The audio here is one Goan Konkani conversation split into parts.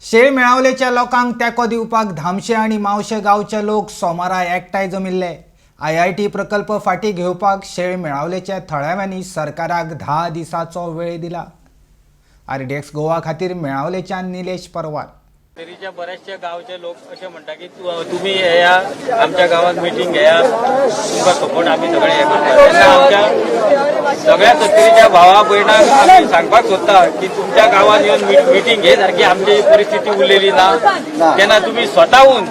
शेळ मेळावलेच्या लोकांक तेंको दिवपाक धामशे आनी मावशे गांवचे लोक सोमारा एकठांय जमिल्ले. आयआयटी प्रकल्प फाटीं घेवपाक शेळ मेळावलेच्या थळाव्यांनी सरकाराक 10 दिसांचो वेळ दिला. आरडीएक्स गोवा खातीर मेळावलेच्यान निलेश परवार. तरीच्या बऱ्याचशा गांवचे लोक अशें म्हणटा की तुमी येया, आमच्या गांवात मिटींग घेया, तुमकां सपोर्ट आमी सगळे हे करता. तेन्ना आमच्या सगळ्या सत्तरीच्या भावा भयणांक आमी सांगपाक सोदता की तुमच्या गांवात येवन मिटींग घे सारकी आमची परिस्थिती उरलेली ना. तेन्ना तुमी स्वताहून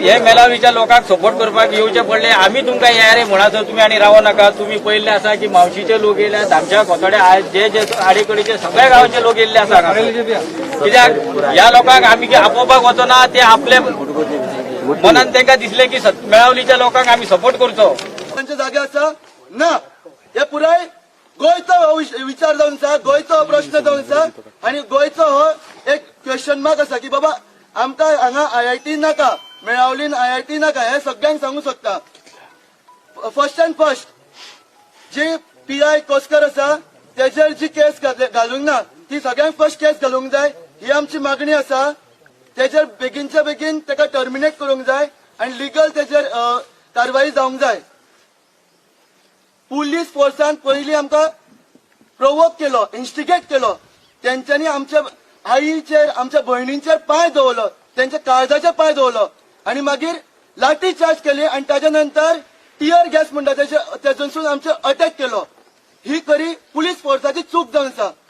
हे मेलावीच्या लोकांक सपोर्ट करपाक येवचे पडले. आमी तुमकां येया रे म्हणा तुमी आनी रावो नाका. तुमी पयल्ले आसा की मावशीचे लोक येयले, आमच्या खोतोडे जे जे आडेकडीचे सगळ्या गांवचे लोक येयल्ले आसा हांगा. कित्याक ह्या लोकांक आमी आपोवपाक वचना, ते आपले मनान तांकां दिसले की मेळावलीच्या लोकांक आमी सपोर्ट करचो. तांच्या जागे आसा ना. हे पुराय गोंयचो हो विचार जावन आसा, गोंयचो हो प्रश्न जावन आसा आनी गोंयचो हो एक क्वेश्चन मार्क आसा की बाबा आमकां हांगा आयआयटी नाका, मेळावलीन आयआयटी नाका, हे सगळ्यांक सांगू शकता. फर्स्ट अँड फर्स्ट, जी पीआय कोसकर आसा तेजेर जी केस घालूंक ना, ती सगळ्यांक फर्स्ट केस घालूंक जाय, ही आमची मागणी आसा. तेजेर बेगीनच्या बेगीन तेका टर्मिनेट करूंक जाय आनी लिगल तेजेर कारवाई जावंक जाय. पुलीस फोर्सान पयलीं आमकां प्रोवोक केलो, इन्स्टिगेट केलो. तेंच्यांनी आमच्या आईचेर, आमच्या भयणींचेर पांय दवरलो, तेंच्या काळजाचेर पांय दवरलो आनी मागीर लाठी चार्ज केली आनी ताच्या नंतर टियर गॅस म्हणटा तेजूनसून आमचेर अटॅक केलो. ही खरी पुलीस फोर्साची चूक जावन आसा.